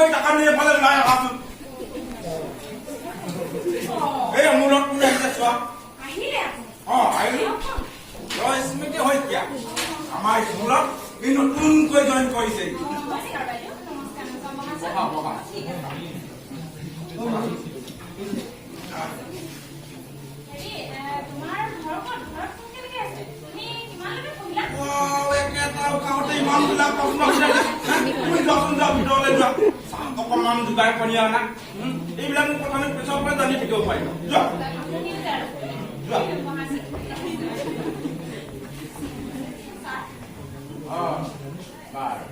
কৰি তাকানি এফালে ওলাই আহাচোন। এই মোৰ লগত কোন আহিছে চোৱা। আহিলে আকৌ। অ, আহিলো। স্মৃতি শইকীয়া, আমাৰ স্কুলত ই নতুনকৈ জইন কৰিছে। নমস্কাৰ বাইদেউ। নমস্কাৰ, নমস্কাৰ। বহা। বহা, বহা। ঠিক আছে। হেৰি, তোমাৰ ঘৰ ক'ত? ঘৰত কোন কেনেকে আছে? তুমি কিমানলৈকে পঢ়িলা? একেটা উশাহতে ইমানবিলাক প্ৰশ্ন সুধে যে, হা? তুমি যোৱাচোন, যোৱা, ভিতৰলৈ যোৱা। চাহ অকণমান যোগাৰ কৰি আনা। এইবিলাক মোৰ কথা আমি পিছৰ পৰা জানি থাকিব পাৰিম। যোৱা। আপুনিও যে আৰু। যোৱা। বহাচোন। ছাৰ। অ, বাৰু।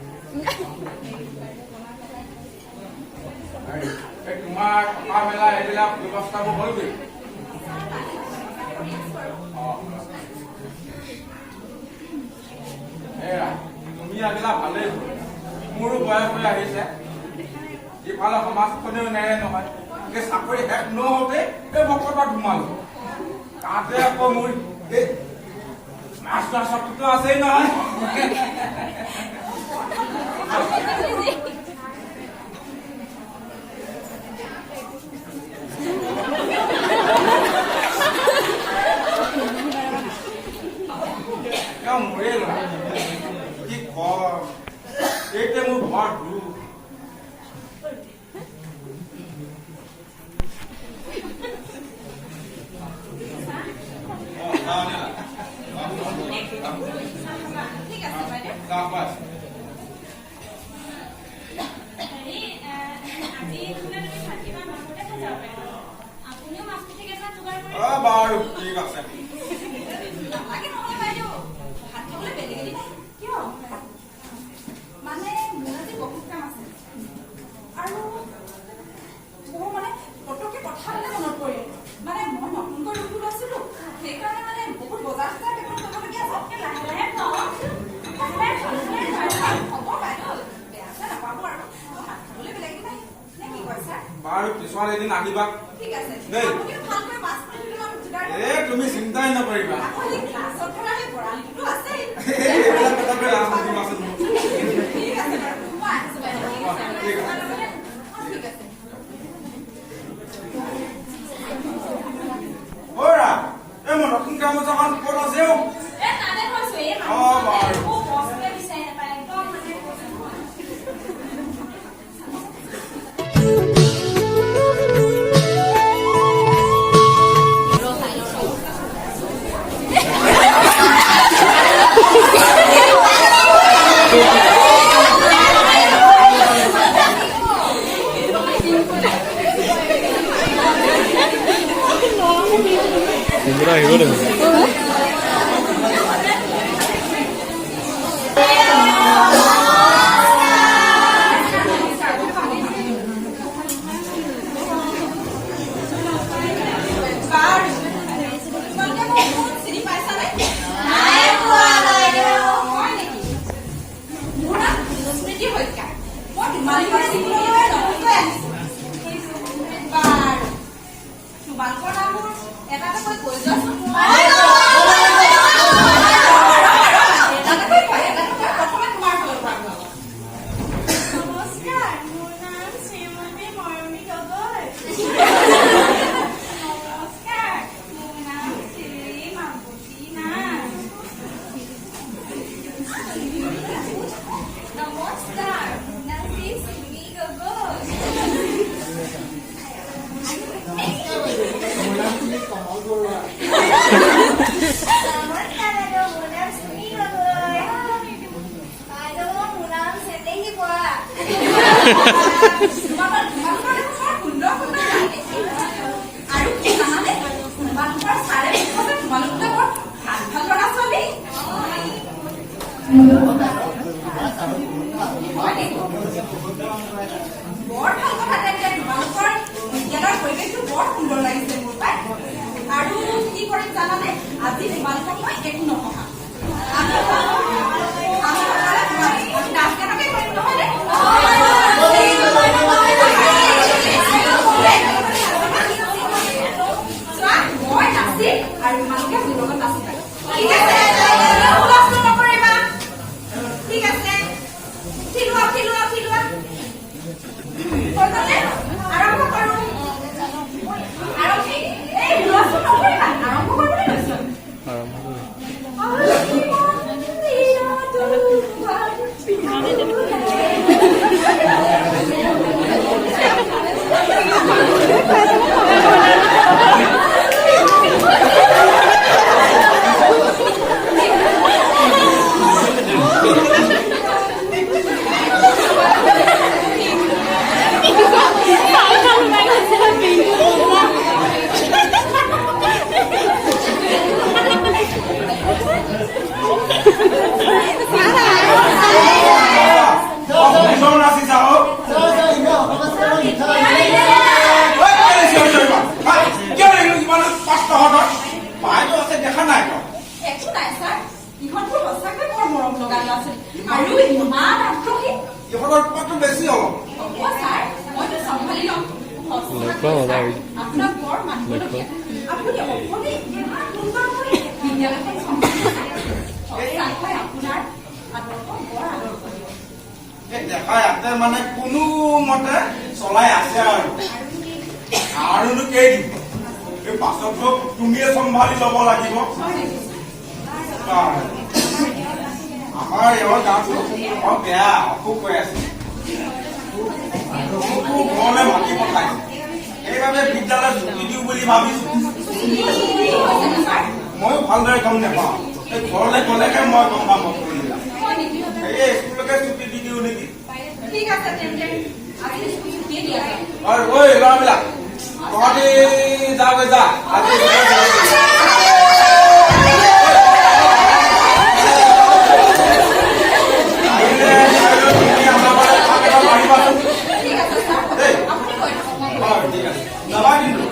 এই তোমাৰ থকা মেলা এইবিলাক ব্যৱস্থাবোৰ হ'লগৈ? ছাৰ, তাৰে ব্যৱস্থা কৰি আছো আৰু। অ, এৰা, তুমি আহিলা, ভালেই হ'ল। মোৰো বয়স হৈ আহিছে। ইফালে সমাজখনেও নেৰে নহয়। এই চাকৰি শেষ নহওঁতে এই বকতাত সোমালো। তাতে আকৌ মোৰ এই মাছ ধৰা চখটো আছেই নহয়। ভাল কথা। এওঁ মোৰে ল'ৰা। কি কম, এইটোৱে মোৰ বৰ দুখ। অ, চাহ আনিলা? ঠিক আছে বাইদেউ। চাহ খোৱা আছে। হেৰি, আজি নহ'লে তুমি ভাত কিবা আমাৰ ঘৰতে খাই যাব পাৰিবা। আপুনিও মাছ পুঠি কেইটামান যোগাৰ কৰি অ, বাৰু, ঠিক আছে। নালাগে নহয় বাইদেউ, ভাত খাবলৈ বেলেগ এদিন আহিম। কিয়? মানে মোৰ আজি বহুত কাম আছে আৰু মোৰ মানে পটককে কথা এটা মনত পৰিল। মানে মই নতুনকৈ ৰুমটো লৈছিলো, সেইকাৰণে মানে বহুত বজাৰ চজাৰ কেইটামান কৰিবলগীয়া আছে। লাহে লাহে খোৱা, লাহে লাহে খোৱা, লাহে লাহে খোৱা। হ'ব বাইদেউ, বেয়া চেয়া নাপাব আৰু। মই ভাত খাবলৈ বেলেগ এদিন আহিম নে কি কয় ছাৰ? বাৰু, পিছত এদিন আহিবা। ঠিক আছে। দেই। আপুনিও ভালকৈ মাছ পুঠি দুটামান যোগাৰ এ কৰিব। তুমি চিন্তাই নকৰিবা। আকৌ সেই গ্লাছত ধৰা সেই বৰালিটোতো আছেই। এইবিলাক কথাতে লাজ নিদিবাচোন মোক। ঠিক আছে বাৰু, মই আহিছো বাইদেউ। ঠিক আছে। ঠিক আছে। অ, ঠিক আছে। অ'ৰা, এই মোৰ নতুন গামোচাখন ক'ত আছে অ'? এ, তাতে থৈছো। এই অ, বাৰু। মানুহজনে একো বস্তুৱে বিচাৰি নাপায় একদম, মানে কৈছো নহয়। আহিব দেখোন। বাৰু, তোমালোকে মোক কোন চিনি পাইছানে? নাই পোৱা বাইদেউ। হয় নেকি? মোৰ নাম স্মৃতি শইকীয়া। মই তোমালোকৰ স্কুললৈ নতুনকৈ আহিছো। বাৰু, তোমালোকৰ নামবোৰ এটা এটাকৈ কৈ যোৱাচোন। এটা এটাকৈ কোৱা, এটা এটাকৈ। প্ৰথমে তোমাৰ ফালৰ পৰা কোৱা। নমস্কাৰ, মোৰ নাম শ্ৰীমতী মৰমী গগৈ। নমস্কাৰ, মোৰ নাম শ্ৰী মাৱতী নাথ। নমস্কাৰ, মোৰ নাম শ্ৰী চুমি গগৈ। মোৰ নাম শ্ৰী কমল বৰুৱা। নমস্কাৰ বাইদেউ, মোৰ নাম চুমি গগৈ। বাইদেউ, মোৰ নাম চেনেহী বৰা। তোমালোকৰ দেখোন বৰ সুন্দৰ সুন্দৰ নাম। আৰু কি জানানে, তোমালোকৰ ছাৰে মোক কৈছে তোমালোক বোলে বৰ ভাল ভাল ল'ৰা ছোৱালী। হয় নেকি? বৰ ভাল কথা তেন্তে। তোমালোকৰ বিদ্যালয়ৰ পৰিৱেশটো বৰ সুন্দৰ লাগিছে মোৰ পাই। আৰু কি কৰিম জানানে, আজি তোমালোকক মই একো নপঢ়াম। আমি আমি সকলে আমি নাচ গানকে কৰিম, নহয়নে? চোৱা, মই নাচিম আৰু তোমালোকে মোৰ লগত নাচিবা। ঠিক আছে? হুলস্থুল নকৰিবা। ঠিক আছে, উঠি লোৱা, উঠি লোৱা, উঠি লোৱা। বকতৰ উৎপাতটো বেছি অলপ। হ'ব ছাৰ, মইতো চম্ভালি ল'ম। লক্ষ্য মজা হৈছে। আপোনাক বৰ মানিবলগীয়া। আপুনি অকলে ইমান সুন্দৰকৈ বিদ্যালয়খন চম্ভালিছে। সঁচাকৈ আপোনাৰ আদৰ্শ বৰ আদৰ্শনীয়। এই দেখা ইয়াতে মানে কোনোমতে চলাই আছে আৰু। আৰুনো কেইদিন, এই পাছততো তুমিয়ে চম্ভালি ল'ব লাগিব। আমাৰ এওঁৰ গাটো বৰ বেয়া, অসুখ হৈ আছে। মোকো ঘৰলৈ মাতি পঠাইছে, সেইবাবে বিদ্যালয়ত ছুটি দিওঁ বুলি ভাবিছো। ময়ো ভালদৰে গম নাপাওঁ, এই ঘৰলৈ গ'লেহে মই গম পাম বস্তুবিলাক। সেয়ে স্কুলকে ছুটি দি দিওঁ নেকি? ঠিক আছে তেন্তে, আজি স্কুল ছুটিয়ে দিয়া যাওক। আৰু ঐ ল'ৰাবিলাক, তহঁতি যাগৈ যা আজি। আহিলে তুমি আমাৰ ঘৰলৈ এপাক এবাৰ মাৰিবাচোন। ঠিক আছে ছাৰ। দেই। আপুনি গৈ থাকক, মই গৈ হয়, ঠিক আছে, যাবা কিন্তু।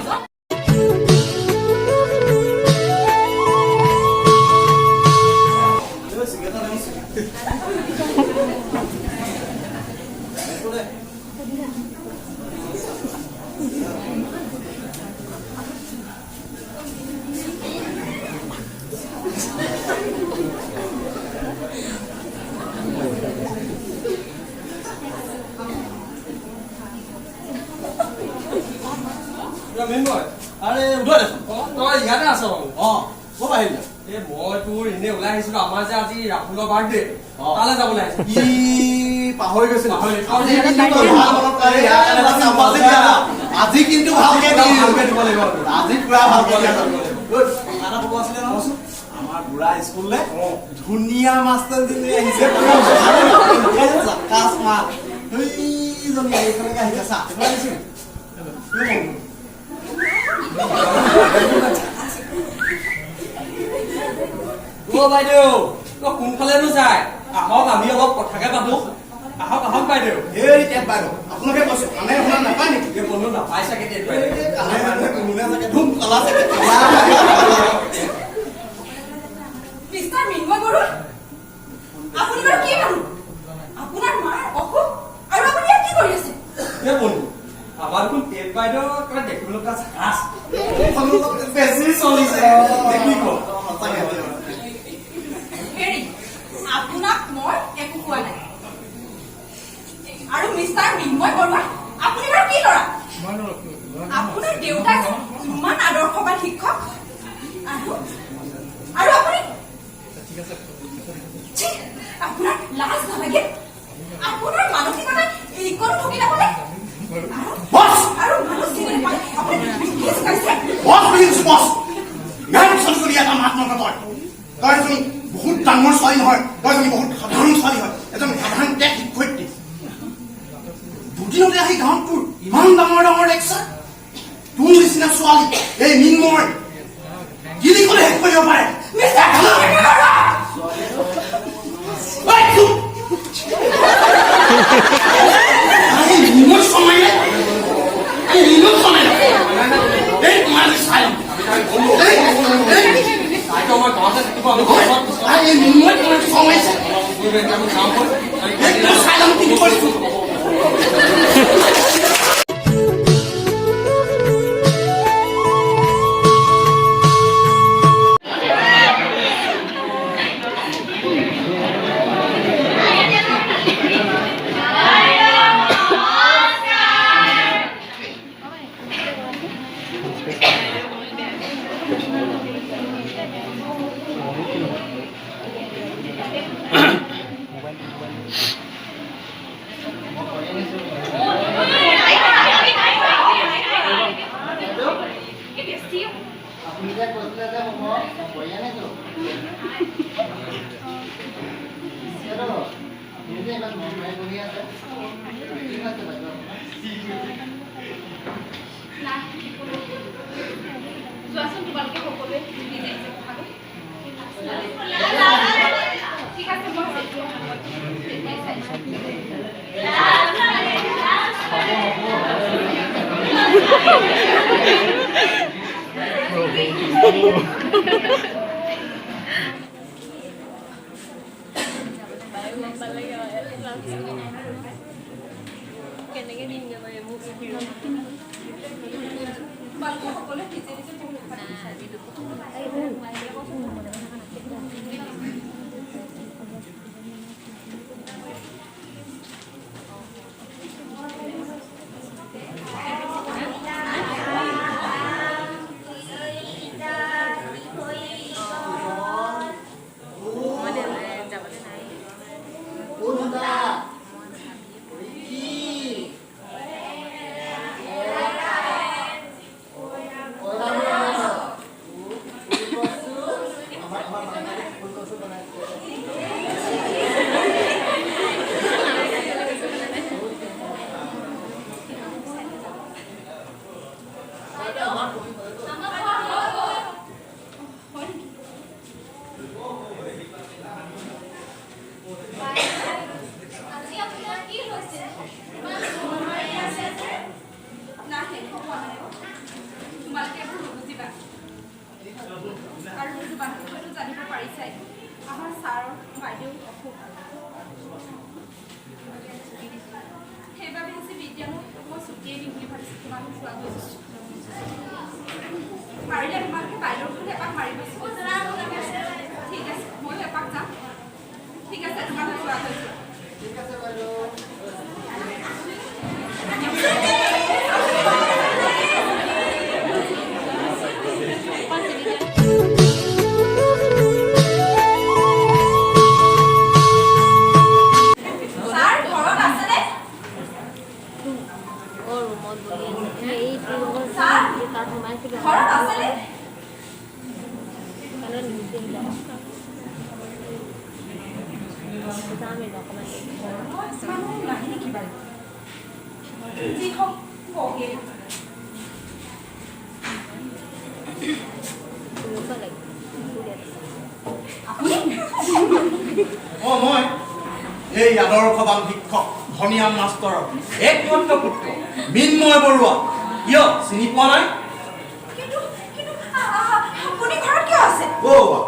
আৰে উদয় দেখোন। তই ইয়াতে আছ? অ, ক'ত আহিলি? এই মই তোৰ এনেই ওলাই আহিছিলো। আমাৰ যে আজি ৰাহুলৰ বাৰ্থডে, অ। তালৈ যাবলৈ আহিছো। ই পাহৰি গৈছিলো। পাহৰি। আজি কিন্তু তই ভাল মনত পেলাই ইয়াৰ কাৰণে এটা চাব্বাচী দিয়া না। আজি কিন্তু ভালকে দিম। ভালকে দিব লাগিব। আজি পুৰা ভালকে দিয়া। ঐ, কথা এটা ক'ব আছিলে নহয়। আমাৰ বুঢ়া স্কুললে ধুনীয়া মাষ্টৰজনী আহিছে, জাকাচ মাত। সেইজনী এইফালেকে আহিছে, চা। এইফালে আহিছে। অ বাইদেউ, তই কোনফালেনো যায়? আহক, আমি অলপ কথাকে পাতো। আহক আহক বাইদেউ। হেৰি টেট বাইদেউ, আপোনাকে কৈছো, কাণে শুনা নাপায় নেকি? এই বন্ধু নাপাই চাগে টেট বাইদেউ। কাণে মানুহে নুশুনে চাগে, ধুম কলা চাগে। মিষ্টাৰ মৃন্ময় বৰুৱা, আপুনি বাৰু কি মানুহ? আপোনাৰ মাৰ অসুখ আৰু আপুনি ইয়াত কি কৰি আছে? এই বন্ধু, আমাৰ দেখোন টেট বাইদেউ কিবা দেখিবলৈ কিবা ঝাকাচ। বেছি চলিছে। নে কি ক? সঁচাকে। হেৰি, আপোনাক মই একো কোৱা নাই। আৰু মিষ্টাৰ মৃন্ময় বৰুৱা, আপুনি বাৰু কি ল'ৰা? আপোনাৰ দেউতা যে ইমান আদৰ্শবান শিক্ষক আৰু আৰু আপুনি, ছি, আপোনাৰ লাজ নালাগে? আপোনাৰ মানসিকতা এইকণো ঠগি নাপালে আৰু বছ! আৰু মানুহ চিনি নাপালে আপুনি কি জোকাইছে? বছ বুলি কৈছো, বছ। ইমান ছোৱালী বুলি এটা মাত নকয় তই। তই এজনী বহুত ডাঙৰ ছোৱালী নহয়, তই এজনী বহুত সাধাৰণ ছোৱালী হয়, এজন সাধাৰণ টেট শিক্ষয়িত্ৰী। দুদিনতে আহি গাঁৱত তোৰ ইমান ডাঙৰ ডাঙৰ লেকচাৰ। তোৰ নিচিনা ছোৱালী এই মৃন্ময় গিলি ক'লে শেষ কৰিব পাৰে। মিষ্টাৰ মৃন্ময় বৰুৱা! ঐ, চুপ! এই মৃন্ময় চমাইলে, এই মৃন্ময় চমাইলে, এই তোমাৰ আজি চাই ল'ম। এই, এই, তাইতো আমাৰ গাঁৱতে থাকিব, আমি নহয়, এই মৃন্ময় তোমাক চমাইছে। আমি যাওঁ ব'ল। এই তোৰ চাই ল'ম কি কৰিছো। আপুনি যে কৈছিলে যে হ'ব, মই কৰি আনিছোঁ। বাইদেউ, আপুনি যে ইমান মন মাৰি বহি আছে, কি হৈছে বাইদেউ আপোনাৰ? নাই, যোৱাচোন, তোমালোকে সকলোৱে নিজে নিজে পঢ়াগৈ। ঠিক আছে, মই যেতিয়া সময় তেতিয়াই চাই ল'ম। তোমালোকে সকলোৱে নিজে নিজে পঢ়ি থাকা। আজি আপোনাৰ কি হৈছে? ইমান জোৰ মাৰি আছে যে? না, শেষ হোৱা নাই অ'। তোমালোকে এইবোৰ নুবুজিবা আৰু তোমালোকে হয়তো জানিব পাৰিছাই, আমাৰ ছাৰৰ বাইদেউ অসুখ। সেইবাবে আজি বিদ্যালয়ত মই ছুটিয়ে দিম বুলি ভাবিছোঁ। তোমালোক যোৱা গৈছোঁ, পাৰিলে তোমালোকে বাইদেউৰ ঘৰলৈ এপাক মাৰিবাচোন। ঠিক আছে, ময়ো এপাক যাম। ঠিক আছে, তোমালোক যোৱা গৈছোঁ। ঠিক আছে বাইদেউ। ছাৰ ঘৰত আছেনে? ছাৰ ঘৰত আছেনে? মানুহ নাই নেকি বাৰু? যি হওক, বহিয়ে থাকক। আপুনি? অ, মই এই আদৰ্শবান শিক্ষক ধনিয়াম মাষ্টৰৰ একমাত্ৰ পুত্ৰ মৃন্ময় বৰুৱা। কিয়, চিনি পোৱা নাই? কিন্তু কিন্তু আপুনি ঘৰত কিয় আছে? অ বা,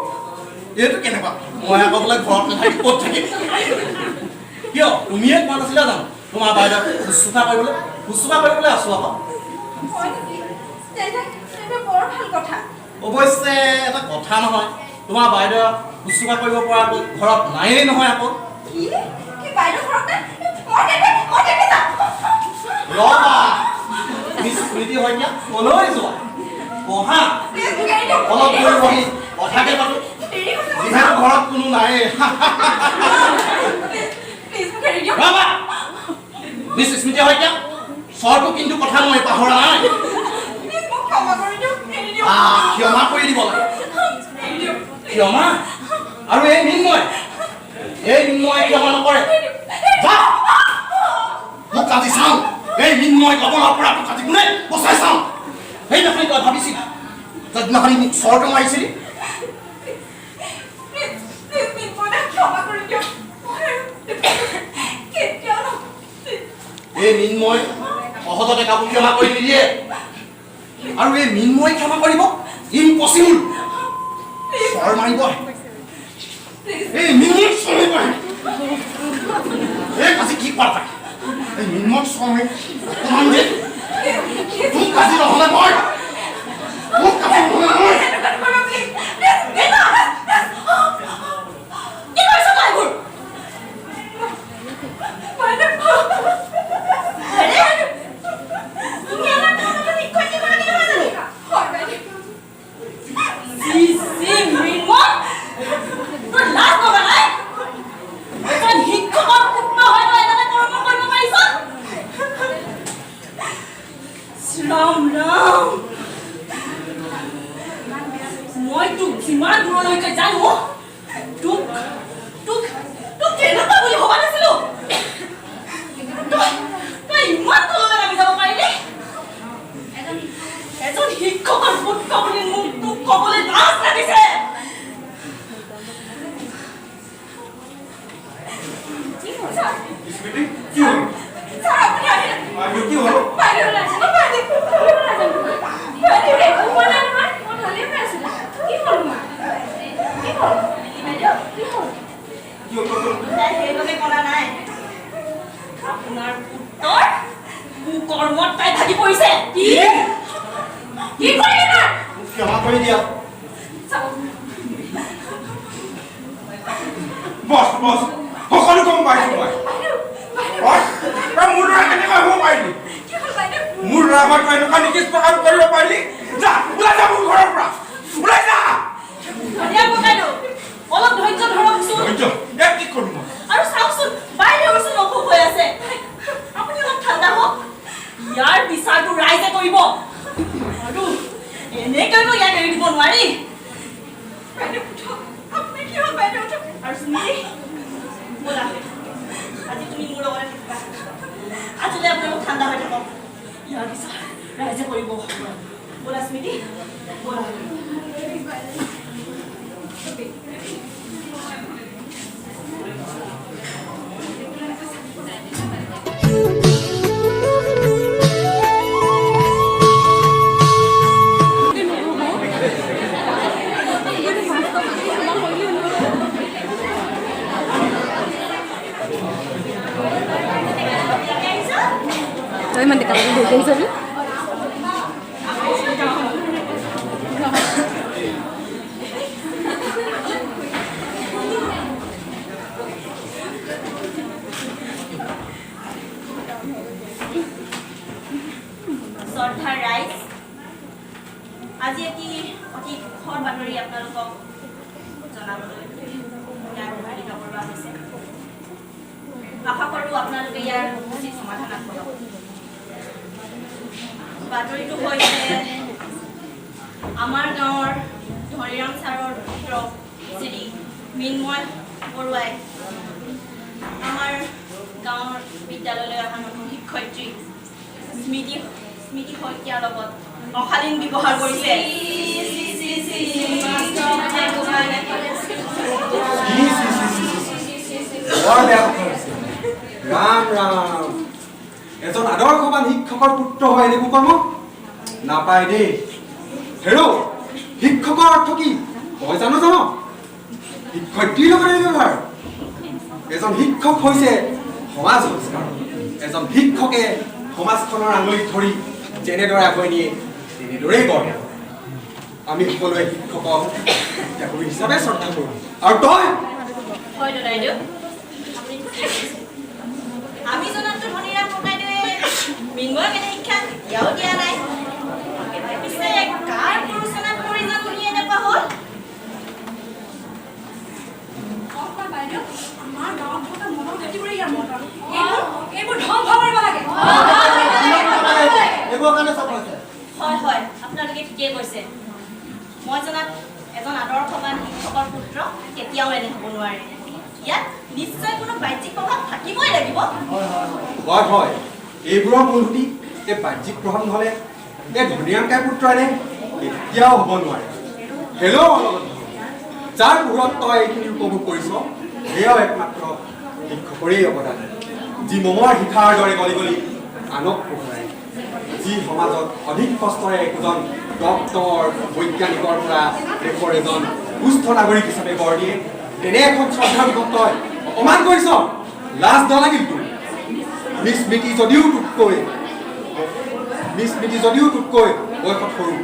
এইটো কেনেকুৱা? মই আকৌ বোলে ঘৰত নাথাকি ক'ত থাকিম? কিয়, তুমিয়ে কোৱা নাছিলা জানো তোমাৰ বাইদেউ শুশ্ৰূষা কৰিবলৈ আছো আকৌ। হয় নেকি? তেন্তে তেন্তে বৰ ভাল কথা। অৱশ্যে এটা কথা নহয়, তোমাৰ বাইদেউ শুশ্ৰূষা কৰিব পৰাকৈ ঘৰত নায়েই নহয় আকৌ। কি কি, বাইদেউ ঘৰত নাই? মই তেন্তে যাম। ৰবা, মিছ স্মৃতি শইকীয়া, কলৈ যোৱা? বহা। প্লিজ, মোক এৰি দিয়ক। অলপ দেৰি বহি কথাকে পাতো। দেৰি হৈছে মোৰ। যিহেতু ঘৰত কোনো নায়েই। প্লিজ প্লিজ, মোক এৰি দিয়ক। ৰবা, মিছ স্মৃতি শইকীয়া, চৰটো কিন্তু কথা মই পাহৰা নাই। প্লিজ, মোক ক্ষমা কৰি দিয়ক, এৰি দিয়ক। আহ, ক্ষমা কৰি দিব লাগে? এৰি দিয়ক। ক্ষমা আৰু এই মৃন্ময়ে ক্ষমা নকৰে। যা, মোক আজি চাওঁ, এই মৃন্ময় কবলৰ পৰা তোক আজি কোনে বচাই চাওঁ। সেইদিনাখনি তই ভাবিছিলি, যদিনাখনি মোক চৰটো মাৰিছিলি? প্লিজ প্লিজ, মৃন্ময় দা, ক্ষমা কৰি দিয়ক। মই আৰু কেতিয়াও নকৰোঁ। এই মৃন্ময় সহজতে কাকো ক্ষমা কৰি নিদিয়ে। আৰু এই মৃন্ময় ক্ষমা কৰিব? ইম্পচিবল। চৰ মাৰিব, এই মৃন্ময় চৰ মাৰিব। এই আজি কি কৰা তাক, এই মৃন্ময় চৰ মাৰি অকণমান দে। মোক আজি নহ'লে মই, মোক আজি নহ'লে মই। এনেকুৱা নকৰিবা, প্লিজ প্লিজ। কি কৰিছ তই এইবোৰ? বাইদেউ। আৰে, তুমি আমাৰ ক্লাছৰ শিক্ষয়িত্ৰীগৰাকী নহয় জানো? হয় বাইদেউ। চি চি মৃন্ময়, তোৰ লাজ লগা নাই? এজন শিক্ষকৰ পুত্ৰ হৈ তই এনেকে কৰ্ম কৰিব পাৰিছ? ৰাম ৰাম, মই তোক যিমান দূৰলৈকে জানো, তোক তোক তোক তেনেকুৱা বুলি ভবা নাছিলো। তই তই ইমান তললৈ নামি যাব পাৰিলি? এজন শিক্ষকৰ পুত্ৰ বুলি মোক তোক ক'বলৈ লাজ লাগিছে। স্মৃতি, কি হ'ল? ছাৰ, আপুনি আহিলে? বাইদেউ, কি হ'ল? বাইদেউ ওলাইছে ন? বাইদেউ, বাইদেউ। একো হোৱা নাই নহয়, মই ভালেই পাই আছো। কি হ'ল তোমাৰ? কি হ'ল বাইদেউ, কি হ'ল? কি হ'ল কচোন? তাই সেইবাবে কলা নাই। আপোনাৰ পুত্ৰৰ কুকৰ্মত তাই ভাগি পৰিছে। কি কি কৰিলি তই? মোক ক্ষমা কৰি দিয়া। বছ বছ, সকলো গম পাইছো মই। তই মোৰ দ্বাৰা কেনেকৈ হ'ব পাৰিলি? মোৰ দ্বাৰা তই এনেকুৱা নিকৃষ্ট কাম কৰিব পাৰিলি? যা, ওলাই যা মোৰ ঘৰৰ পৰা, ওলাই যা। ধনিয়া ককাইদেউ, অলপ ধৈৰ্য ধৰকচোন। ধৈৰ্য ইয়াত কি কৰিম মই? আৰু চাওকচোন, বাইদেউচোন অসুখ হৈ আছে। আপুনি অলপ ঠাণ্ডা হওক। ইয়াৰ বিচাৰটো ৰাইজে কৰিব, আৰু এনেকৈনো ইয়াক এৰি দিব নোৱাৰি। বাইদেউ উঠক, আপুনি কি হ'ল বাইদেউ, উঠক। আৰু স্মৃতি, ব'লা, আজি তুমি মোৰ লগতে থাকিবা। আজিলৈ আপোনালোক ঠাণ্ডা হৈ থাকক, ইয়াৰ বিচাৰ ৰাইজে কৰিব। ব'লা স্মৃতি, ব'লা। তই ইমান ডেকা ধৰি আহিছ। শ্ৰদ্ধাৰ ৰাইজ, আজি এটি অতি দুখৰ বাতৰি আপোনালোকক জনাবলৈ ইয়াত উপনীত কৰোৱা হৈছে। আশা কৰোঁ আপোনালোকে ইয়াৰ উচিত সমাধান আগবঢ়াব। বাতৰিটো হৈছে আমাৰ গাঁৱৰ ধনীৰাম ছাৰৰ পুত্ৰ শ্ৰী মৃন্ময় বৰুৱাই আমাৰ গাঁৱৰ বিদ্যালয়লৈ অহা নতুন শিক্ষয়িত্ৰী স্মৃতি স্মৃতি শইকীয়াৰ লগত অশালীন ব্যৱহাৰ কৰিছে। C C C C C C, বৰ বেয়া কথা হৈছে। ৰাম ৰাম, এজন আদৰ্শবান শিক্ষকৰ পুত্ৰ হয় এনে কুকৰ্ম নাপায় দেই। হেৰৌ, শিক্ষকৰ অৰ্থ কি তই জানো? জান শিক্ষয়িত্ৰীৰ লগত এই ব্যৱহাৰ? এজন শিক্ষক হৈছে সমাজ সংস্কাৰক। এজন শিক্ষকে সমাজখনৰ আঙুলিত ধৰি যেনেদৰে আগুৱাই নিয়ে, তেনেদৰেই গঢ়ে। আমি সকলোৱে শিক্ষকক গুৰু হিচাপে শ্ৰদ্ধা কৰোঁ, আৰু তই? হয় দাদাইদেউ, আপুনি ঠিকেই কৈছে। আমি জনাততো ধনীৰাম ককাইদেৱে মৃন্ময়ক এনে শিক্ষা কেতিয়াও দিয়া নাই। পিছে কাৰ প্ৰৰোচনাত পৰি জানো সি এনেকুৱা হ'ল? বাইদেউ, আমাৰ গাঁৱত থকা মনৰ গতিবোৰে ইয়াৰ মত। এইবোৰ ধ্বংস কৰিব লাগে। এইবোৰৰ কাৰণে চব হৈছে। হয় হয়, আপোনালোকে ঠিকেই কৈছে। মই জনাত এজন আদৰ্শবান শিক্ষকৰ পুত্ৰ কেতিয়াও এনে হ'ব নোৱাৰে। ইয়াত নিশ্চয় কোনো বাহ্যিক প্ৰভাৱ থাকিবই লাগিব। হয় হয়, এইবোৰৰ মূল সুঁতি এই বাহ্যিক প্ৰভাৱ নহ'লে এই ধনীৰাম কাইৰ পুত্ৰ এনে কেতিয়াও হ'ব নোৱাৰে। হেল্ল', যাৰ মূৰত তই এইখিনি উপভোগ কৰিছ, সেয়াও একমাত্ৰ শিক্ষকৰেই অৱদান, যি মমৰ শিখাৰ দৰে গলি গলি আনক পোহৰাই, যি সমাজত অধিক কষ্টৰে একোজন ডক্তৰ, বৈজ্ঞানিকৰ পৰা দেশৰ এজন সুস্থ নাগৰিক হিচাপে গঢ় দিয়ে, তেনে এখন শ্ৰদ্ধাৰ লোকক তই অপমান কৰিছ। লাজ নালাগিল তোৰ? মিছ স্মৃতি যদিও তোতকৈ বয়সত সৰু,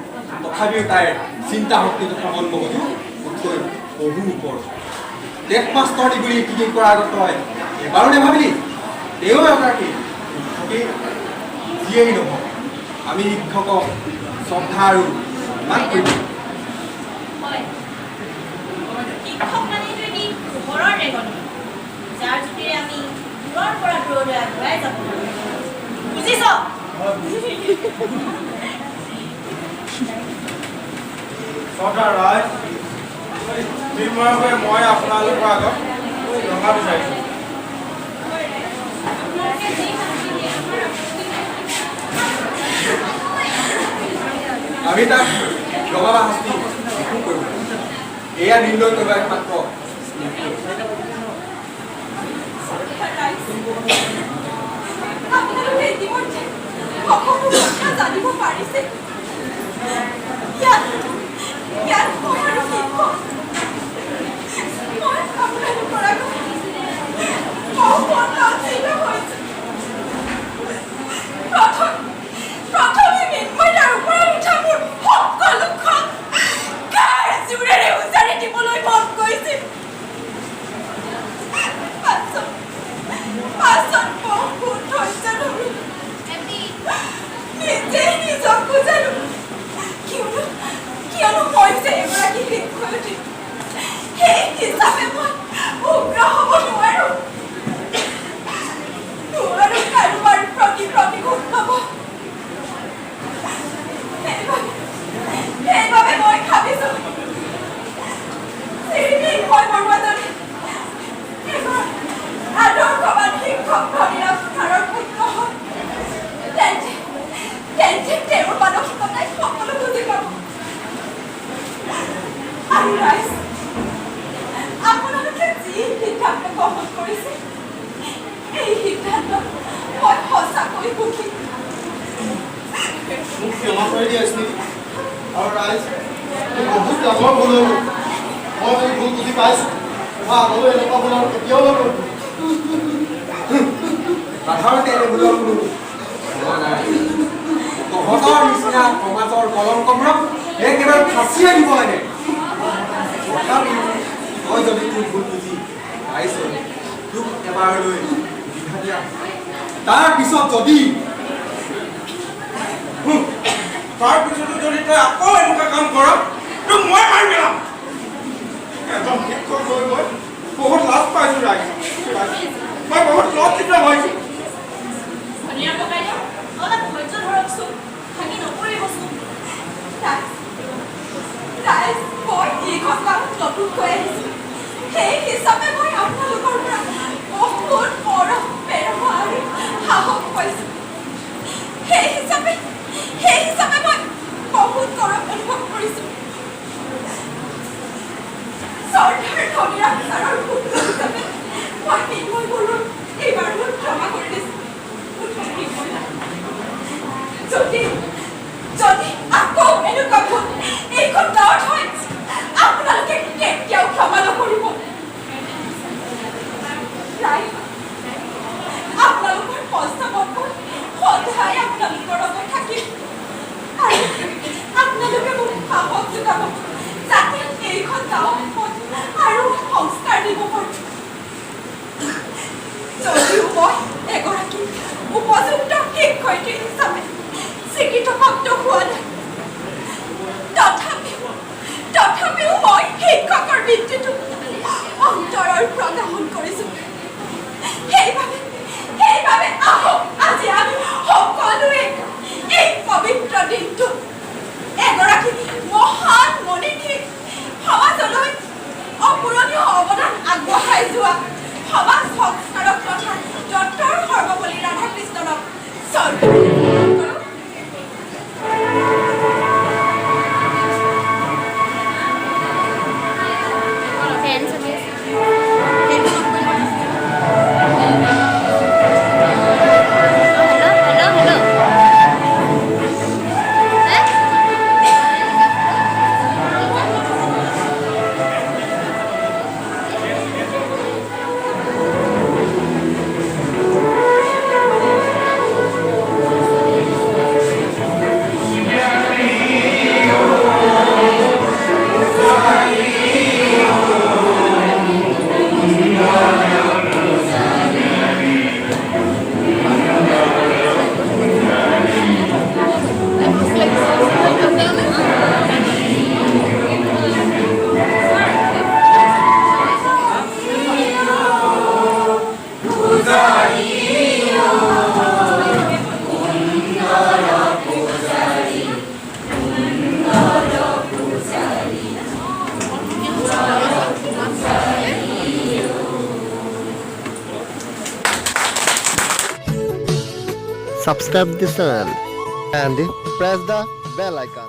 তথাপিও তাইৰ চিন্তা শক্তি তথা মন মগজু তোতকৈ বহু ওপৰ। দেশ মাষ্টৰ বুলি ইটিকিং কৰাৰ আগত তই এবাৰো নাভাবিলি? তেওঁ এগৰাকী শিক্ষকেই। যিয়েই নহওক, আমি শিক্ষকক শ্ৰদ্ধা আৰু সন্মান কৰিব। হয়, শিক্ষক মানেইতো এটি পোহৰৰ ৰেঙনি, যাৰ জ্যোতিৰে আমি দূৰৰ পৰা দূৰলৈ আগুৱাই যাব পাৰোঁ, বুজিছ? শ্ৰদ্ধাৰ ৰাইজ, মৃন্ময়ৰ হৈ মই আপোনালোকৰ আগত ক্ষমা বিচাৰিছোঁ। আপোনালোকে যি শাস্তি দিয়ে, আমাৰ আপত্তি নাই। আমি তাক ক্ষমা বা শাস্তি একো কৰিব নোৱাৰোঁ। এয়া নিৰ্ণয় কৰিব একমাত্ৰ স্মৃতিয়ে। আপোনালোকে ইতিমধ্যে সকলো কথা জানিব পাৰিছে। ইয়াত ইয়াত মই আৰু কি ক'ম? মই আপোনালোকৰ আগত বহুত লাঞ্ছিত হৈছোঁ। প্ৰথম চৰি দিয়া স্মৃতি। আৰু ৰাইজ, মোৰ বহুত ডাঙৰ ভুল হৈ গ'ল। মই মোৰ ভুল বুজি পাইছোঁ। মই আগলৈ এনেকুৱা ভুল আৰু কেতিয়াও নকৰোঁ। সাধাৰণতে এনে ভুলৰ কোনো ক্ষমা নাই। তহঁতৰ নিচিনা সমাজৰ কলংকবোৰক একেবাৰে ফাঁচিয়ে দিব লাগে। তথাপিও তই যদি তোৰ ভুল বুজি পাইছ, তোক এবাৰলৈ সুবিধা দিয়া। তাৰপিছত যদি তাৰপিছতো যদি তই আকৌ এনেকুৱা কাম কৰ, তোক মই মাৰি পেলাম। এজন শিক্ষক হৈ মই বহুত লাজ পাইছোঁ ৰাইজ, মই বহুত লজ্জিত হৈছোঁ। ধনিৰাম ককাইদেউ, অলপ ধৈৰ্য ধৰকচোন, ভাঙি নপৰিবচোন। ৰাইজ, ৰাইজ, মই এইখন গাঁৱত নতুনকৈ আহিছোঁ। সেই হিচাপে মই আপোনালোকৰ পৰা বহুত মৰম, প্ৰেৰণা আৰু সাহস পাইছোঁ। সেই হিচাপে মই বহুত গৌৰৱ অনুভৱ কৰিছোঁ। শ্ৰদ্ধাৰ ধনীৰাম ছাৰৰ পুত্ৰ হিচাপে মই মৃন্ময় বৰুৱাক এইবাৰ মোক ক্ষমা কৰি দিছোঁ। মৃন্ময়, যদি আকৌ এনেকুৱা ভুল এইখন গাঁৱত হয়, আপোনালোকে কেতিয়াও ক্ষমা নকৰিব। ৰাইজ, আপোনালোকৰ প্ৰস্তাৱত মই সদায় আপোনালোকৰ লগত থাকিম আৰু আপোনালোকে মোক সাহস যোগাব, যাতে এইখন গাঁৱত মই আৰু সংস্কাৰ দিব পাৰোঁ। যদিও মই এগৰাকী উপযুক্ত শিক্ষয়িত্ৰী হিচাপে স্বীকৃতিপ্ৰাপ্ত হোৱা নাই, তথাপিও মই শিক্ষকৰ বৃত্তিটো অন্তৰৰ পৰা গ্ৰহণ কৰিছোঁ। সেইবাবে আহক, আজি আমি সকলোৱে এই পবিত্ৰ দিনটোত এগৰাকী মহান মনীষী, সমাজলৈ অপূৰণীয় অৱদান আগবঢ়াই যোৱা সমাজ সংস্কাৰক তথা ডক্টৰ সৰ্বপল্লী ৰাধাকৃষ্ণনক শ্ৰদ্ধাঞ্জলি জ্ঞাপন কৰোঁ। ফেন চলি আছে, ফেনখন অফ কৰি দিব। হেল্ল', হেল্ল', হেল্ল', হে। Subscribe this channel and press the bell icon.